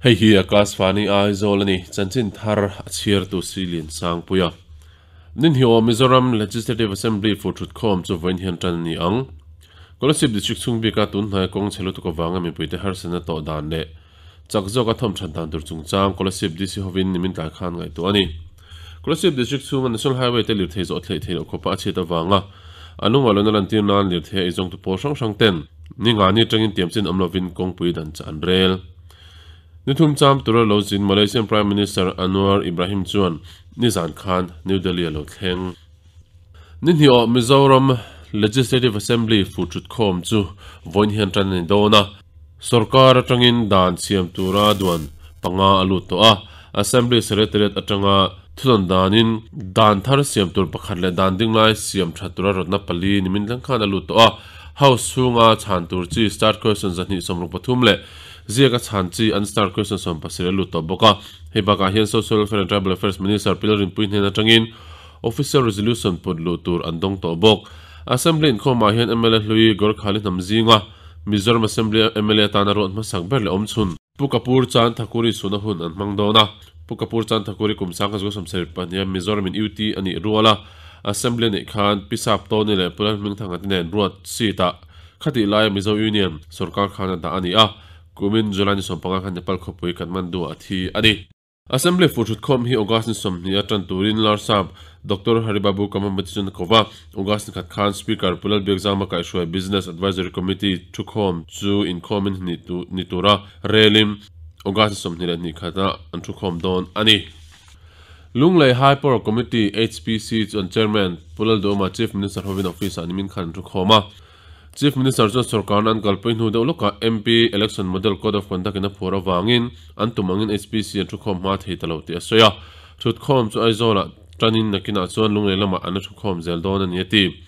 Hei hi Akashvani Aizawl a ni, chanchin thar a chhiartu Silian Sangpuia. Ninhio Mizoram Legislative Assembly fur thutkhawm chu vawiin hian tan a ni ang. Kolasib District chhung bika tun hnaia kawng chhe lutuk avanga mipuite harsatna tawh dan leh chak zawka thawm that dan tur chungchang Kolasib DC hovin nimin tlai khan ngaihtuah a ni. Kolasib District chhunga National Highway te lirthei zawh thleih theih loh khawpa a chhiat avanga a lungah lawna lantir nan lirthei a eizawngtu pawl hrang hrang ten ni nga ni atangin tiamchin awm lovin kawngpui dan chah an rel. Ni thum cham tura lo zin Malaysian Prime Minister Anwar Ibrahim chuan nizan khan New Delhi a lo thleng. Ni hnih awh Mizoram Legislative Assembly fu thutkhawm chu vawiin hian tan a ni dawn a. Sorkar atangin dan siam tura duan panga a lut tawh a. Assembly Secretariat atanga thunawn danin dan thar siam tur pakhat leh dan dinglai siam that tura rawtna pali nimin thleng khan a lut tawh a. House chhunga chhan tur chi Start Question 263 leh Ziaka chhan chi an star question 70 a lut tawh bawk a. Hei bakah hian Social Welfare and Tribal Affairs Minister Pi Lalrinpuii hnen atangin Official Resolution put luh tur an dawng tawh bawk. Assembly inkhawmah hian mla hlui Gorkhali hnam zinga Mizoram Assembly mla atana ruat hmasak ber leh awm chhun. Pu Kapoor Chand Thakuri chhuna hun an hmang dawn a. Pu Kapoor Chand Thakuri kum 1972 a Mizoram in UT a nih rual a, Assembly a neih khan Pi Sap Tawni leh Pu Lalhmingthanga te nen ruat seat ah Khatih laia Mizo Union sorkar khan a dah a ni a, kumin July ni 15 khan Nepal khawpui Kathmandu ah a thi a ni. Assembly fu thutkhawm hi August ni 20 a tan turin Larsap Doctor Haribabu Kamambati chuan a ko va, August ni khat khan Speaker Pu Lalbiakzama kaihhruai Business Advisory Committee thukhawm chu inkhawmin ni tura relin August ni 22 khatah an thukhawm dawn a ni. Lunglei High Power Committee, HPC, chu an Chairman, Pu Lalduhoma Chief Minister hovin office-ah nimin khan an thukhawm a. Chief Minister chuan sorkarna an kalpui hnu deuh lawkah MP Election Model Code of Conduct-in a phuar avangin an tum angin HPC an thukhawm hma thei ta lo tih a sawi a. Thutkhawm chu Aizawlah tanin nakinah chuan Lunglei lamah an la thukhawm zel dawn a ni a ti.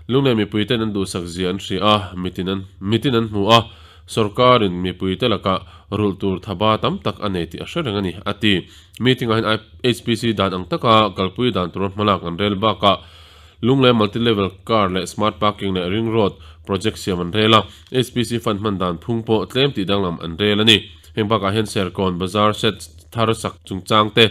Lunglei mipuite'n an duhsak zia an hria a, mitin an mitin an hmu a, sorkarin mipuite lakah rulh tur thaba tam tak a nei tih a hre reng a ni a ti. Meeting-ah hian HPC dan ang taka kalpui dan tura hmalak an rel bakah Lunglei Multi Level Car leh Smart Parking leh Ring Road project siam an rel a, HPC fund hman dan phung pawh tlem tih danglam an rel a ni. Heng bakah hian Serkawn Bazar shed thar sak chungchang te,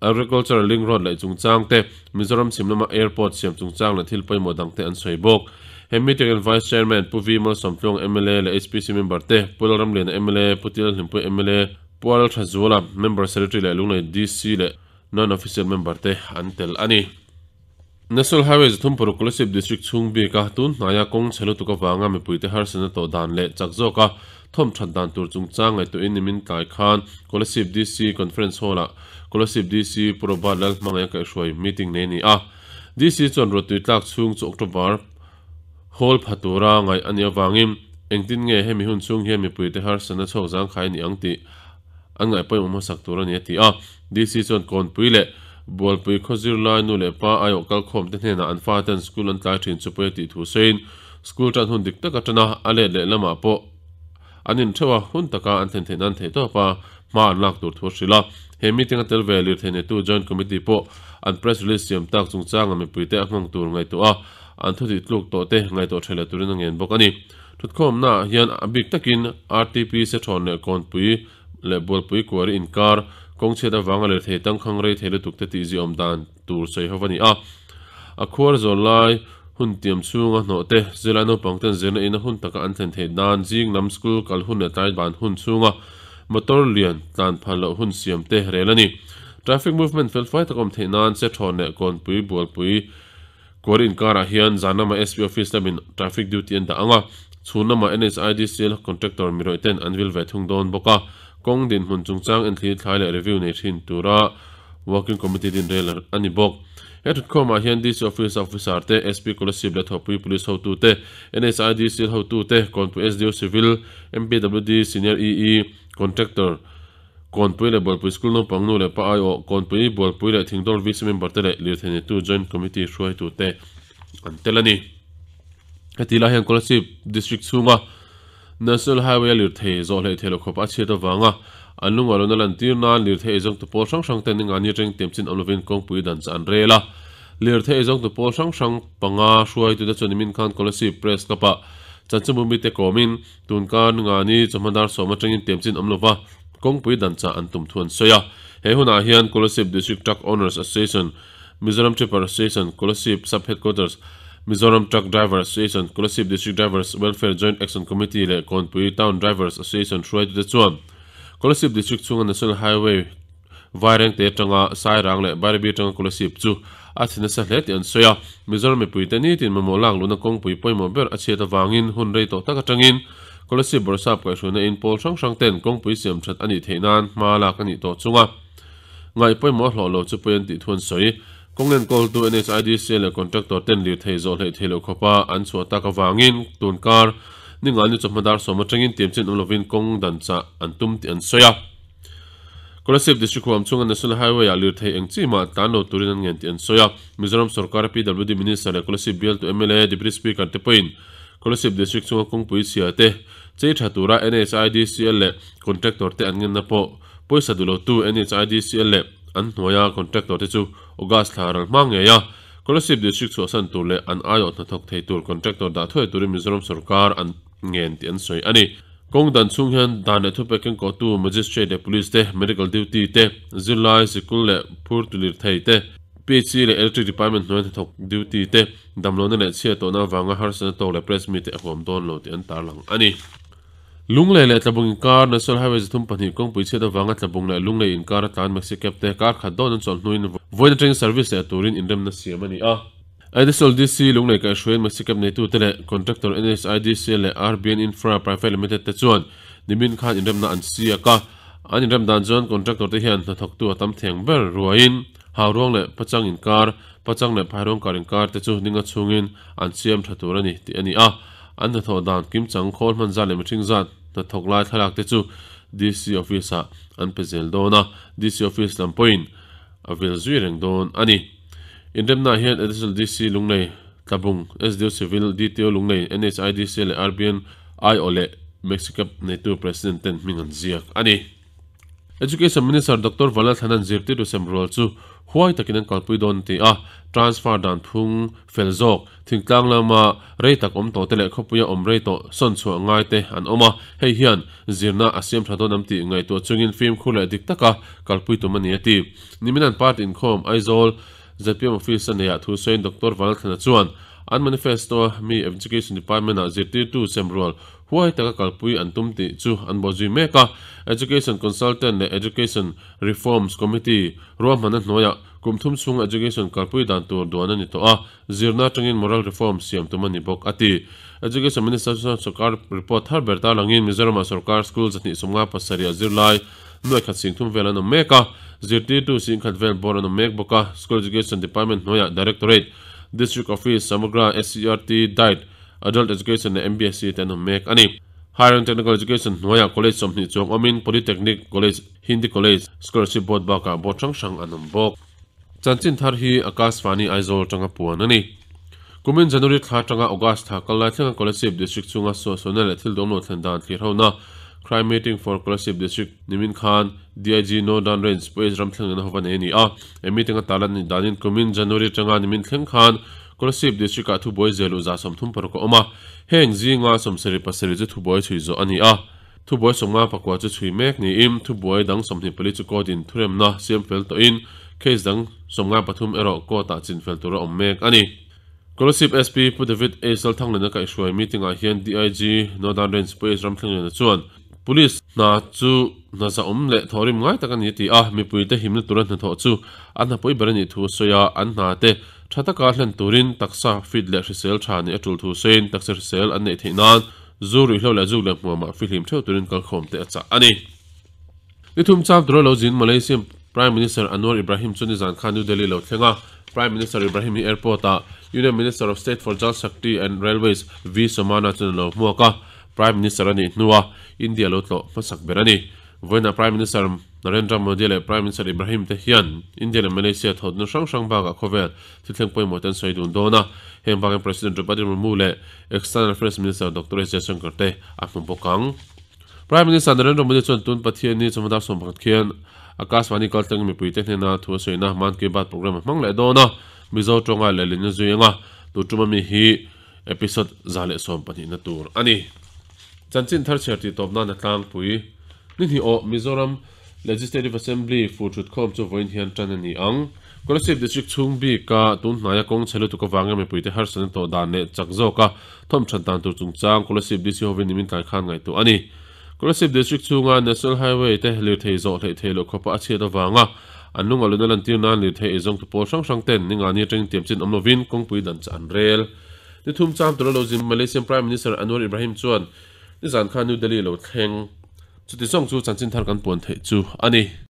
Agricultural Link Road laih chungchang te, Mizoram chhim lama Airport siam chungchang leh thil pawimawh dang te an sawi bawk. He meeting hian Vice Chairman Pu V Malsawmtluang mla leh HPC member te, Pu Lalramliana mla, Pu Tilhlimpui mla, Pu Lalthazuala, Member Secretary leh Lunglei DC leh Non-Official Member te an tel a ni. National Highway 36 Kolasib District chhung bika tun hnaia kawng chhe lutuk avanga mipuite harsatna tawh dan leh chak zawka thawm that dan tur chungchang ngaihtuahin nimin tlai khan Kolasib DC Conference Hall-ah Kolasib DC Pu Robert Lalhmangaih a kaihhruai meeting nei a ni a. DC chuan ruahtui tlak chhung chu October Hall pha tura ngaih a nih avangin engtin nge hemi hun chhung hian mipuite harsatna chhuak zangkhai a ni ang tih an ngaih pawimawh hmasak tur a ni a ti a. DC chuan Kawnpui leh Bualpui khaw zirlai nu leh pa aiawh kalkhawmte hnenah an faten school an tlai thin chu pawi a tih thu sawiin school tan hun dik tak atana a let leh lamah pawh an intheuh a, hun taka an thlen theih nan theihtawp a hma an lak tur thu a hrilh a. He meeting a tel ve lirthei neitu Joint Committee pawh an press release siam tak chungchanga mipuite a nghawng tur ngaihtuah a, an thu tih tluk tawh te ngaihtuah tha leh turin a ngen bawk a ni. Thutkhawmnaah hian a bik takin RTP Sethawn leh Kawnpui leh Bualpui Kuari inkar kawngchhiat avanga lirthei tangkhang rei thei lutuk te tih ziaawm dan tur sawi ho a ni a. A khuar zawl lai hun tiam chhunga hnawh te, zirlai naupang ten zirna ina hun taka an thlen theih nan zing lam school kal hun leh tlai ban hun chhunga motor lian tlan phal loh hun siam te rel a ni. Traffic movement felfai tak awm theih nan Sethawn leh Kawnpui Bualpui Kuar inkarah hian zan lama SP office lamin traffic duty an dah ang a, chhun lama NHIDCL contractor mirawih ten an vil ve thung dawn bawk a, kawng dinhmun chungchang enthli thlai leh review nei thin tura working committee din rel a ni bawk. He thutkhawmah hian DC office a officer te, SP Kolasib leh Thawhpui Police hotute, NHIDCL hotute, Kawnpui SDO Civil, MPWD Senior EE, Contractor, Kawnpui leh Bualpui School naupang nu leh pa aiawh, Kawnpui, Bualpui leh Thingdawl VC member te leh lirthei neitu Joint Committee hruaitute an tel a ni. Heti lai hian Kolasib District chhunga National Highway a lirthei zawh hleih theih loh khawp a chhiat avanga an lungahlawna lantir nan lirthei eizawngtu pawl hrang hrang ten engah ni reng tiam chin awm lovin kawngpui dan chah an rel a. Lirthei eizawngtu pawl hrang hrang panga hruaitute chuan nimin khan Kolasib Press Club-ah chanchinbu mite kawmin Tun kar nga ni chawhma dar sawm atangin tiam chin awm lova. kawngpui dan chah an tum thu an sawi a. He hunah hian Kolasib District Truck Owners Association, Mizoram Tipper Association, Kolasib Sub Headquarters, Mizoram Truck Driver Association, Kolasib District Drivers Welfare Joint Action Committee leh Kawnpui Town Drivers Association hruaitute chuan Kolasib District chhunga National Highway Vairengte atanga Sairang leh Bairabi atanga Kolasib chu a chhe nasa hle tih an sawi a. Mizoram mipuite nitin mamawh lak luhna kawngpui pawimawh ber a chhiat avangin hun rei tawh tak atangin Kolasib Bawrhsap kaihhruaina in pawl hrang hrang ten kawngpui siam that a nih theih nan hma lak a nih tawh chunga ngaih pawimawh a hlawh lo chu pawi an tih thu an sawi. Kawng enkawltu NHIDC leh contractor ten lirthei zawh hleih theih loh khawpa an chhuah tak avangin tunkar ningalni chawhma dar sawm atangin tiamchin awm lovin kawng dan chah an tum tih an sawi a. Kolasib District huam chhunga National Highway-ah lirthei eng chi mah tlan lo turin an ngen tih an sawi a. Mizoram sorkara PWD Minister leh Kolasib bialtu mla, Deputy Speaker te pawhin Kolasib District chhunga kawngpui chhia te chei tha tura NHIDCL leh contractor te an ngenna pawh pawisa duh lotu NHIDCL leh an hnuaia contractor te chu August thla ral hma ngei a. Kolasib District chhuahsan tur leh an aiawh hnathawk thei tur contractor dah thuai turin Mizoram sorkar an ngen tih an sawi a ni. Kawng dan chhung hian dan leh thupek kengkawhtu Magistrate leh Police te, Medical Duty te, zirlai, sikul leh phur tulir thei te, PHC leh Electric Department hnuaia hnathawk duty te, damlohna leh chhiat tawhna avanga harsatna tawk leh press mite a huam dawn lo tih an tarlang a ni. Lunglei leh Tlabung inkar National Highway 32 kawngpui chhiat avanga Tlabung leh Lunglei inkar a tlan Maxi Cab te kar khat dawn an chawlh hnuin vawiin atangin service leh turin inremna siam a ni a. Aizawl DC Lunglei kaihhruaiin Maxi Cab neitute leh Contractor NHIDCL leh RBN Infra Private Limited te chuan nimin khan inremna an siak a. An inrem dan chuan Contractor te hian hnathawktu a tam theng ber ruaiin Hauruang leh Pachang inkar, Pachang leh Phairuang kar inkar te chu ninga chhungin an siam tha tur a ni tih a ni a. An hnathawh dan kimchang khawl hman zat leh mihring zat hnathawk lai thlalak te chu DC Office ah an pe zel dawn a, DC Office lam pawhin a vil zui reng dawn a ni. Inremnaah hian Additional DC Lunglei, Tlabung, SDO Civil, DTO Lunglei, NHIDC leh RBN aiawh leh Mexicab neitu President ten hming an ziak a ni. Education Minister Doctor Vanlalthlana'n zirtirtu sem rual chu huai takin an kalpui dawn a ti a, transfer dan phung fel zawk, thingtlang lama rei tak awm tawhte leh khawpuia awm rei tawh sawn chhuah ngaite an awm a, hei hian zirna a siam tha dawn am tih ngaihtuah chungin fimkhur leh dik taka kalpui tum a ni a ti. Nimin an party inkhawm Aizawl zpm office a neiah thu sawiin Doctor Vanlalthlana chuan an manifesto a mi Education Department ah zirtirtu semrual huai taka kalpui an tum tih chu an bawhzui mek a. Education Consultant leh Education Reforms Committee ruahmanna hnuaiah kum thum chhunga education kalpui dan tur duan a ni tawh a, zirna atangin moral reform siam tum a ni bawk a ti. Education Minister chuan sorkar report thar ber tarlangin Mizoramah sorkar school 257 ah zirlai Nuai khat sing thum vel an awm mek a, zirtirtu sing khat vel bawr an awm mek bawk a, School Education Department hnuaiah Directorate, District Office, Samagra, SCERT, Diet, Adult Education leh MBSE te an awm mek a ni. Higher and Technical Education hnuaiah College 20 chuang awmin Polytechnic College, Hindi College, Scholarship Board bakah board hrang hrang an awm bawk. Chanchin thar hi Akashvani Aizawl atanga puan a ni. Kumin January thla atanga August thla kal lai thlenga Kolasib District chhunga suahsuahna leh thil dawmlo thlen dan thlir hona Crime Meeting for Kolasib District nimin khan DIG Northern Range Police ram thleng lehna hova nei a ni a. He meeting a tarlan anih danin kumin January atanga nimin thleng khan Kolasib District ah thubuai ziahluh 36 a awm a, heng zinga 77 chu thubuai chhui zawh a ni a. Thubuai 54 chu chhui mek niin thubuai dang 24 chu court in thuremna siam fel tawhin case dang 53 erawh court ah chin fel tur a awm mek a ni. Kolasib SP Pu David A Salthanglena kaihhruai meeting ah hian DIG Northern Range Pu H Ramthlengliana chuan Police hna chu hna zahawm leh thawhrim ngai tak a ni a ti a, mipuite himna tura hnathawh chu an hnapui ber a nih thu a sawi a, an hna te tha taka hlen turin taksa fit leh hrisel tha nih a tul thu sawiin taksa hrisel an neih theih nan Zu ruihhlo leh zuk leh hmuamah fihlim theuh turin kalkhawm te a chah a ni. Ni thum chang tura lo zin Malaysian Prime Minister Anwar Ibrahim chu nizan khan New Delhi lo thleng a. Prime Minister Ibrahim hi airport ah Union Minister of State for Jal Shakti and Railways V Somana chuan a lo hmuak a. Prime Minister a nih hnua India lo tlawh hmasak ber a ni. Vawiinah Prime Minister Narendra Modi leh Prime Minister Ibrahim te hian India leh Malaysia thawhna hrang hrang bakah khawvel thil thleng pawimawh te an sawi dun dawn a. Heng bakin President Draupadi Murmu leh External Affairs Minister Doctor S Jaishankar te a hmu bawk ang. Prime Minister Narendra Modi chuan tun Pathianni chawhma dar 11 khian Akashvani kaltlang mipuite hnena thu a sawina Mann Ki Baat programme a hmang leh dawn a, Mizo tawnga lehlinna zui anga tu tuma mi hi episode 112 na tur a ni. Chanchin thar chhiar tih tawp nan a tlangpui. Ni hnih awh Mizoram Legislative Assembly fur thutkhawm chu vawiin hian tan a ni ang. Kolasib District chhung bika tun hnaia kawng chhe lutuk avanga mipuite harsatna tawh dan leh chak zawka thawm that dan tur chungchang Kolasib DC hovin nimin tlai khan ngaihtuah a ni. Kolasib District chhunga National Highway te lirthei zawh hleih theih loh khawpa a chhiat avanga an lungaluna lantir nan lirthei eizawngtu pawl hrang hrang ten ningani atangin tiam chin awm lovin kawngpui dan chah an rel. Ni thum cham tura lo zin Malaysian Prime Minister Anwar Ibrahim chuan nizan khan New Delhi lo thleng. Chuti zawng chu chanchin thar kan puan theih chu a ni.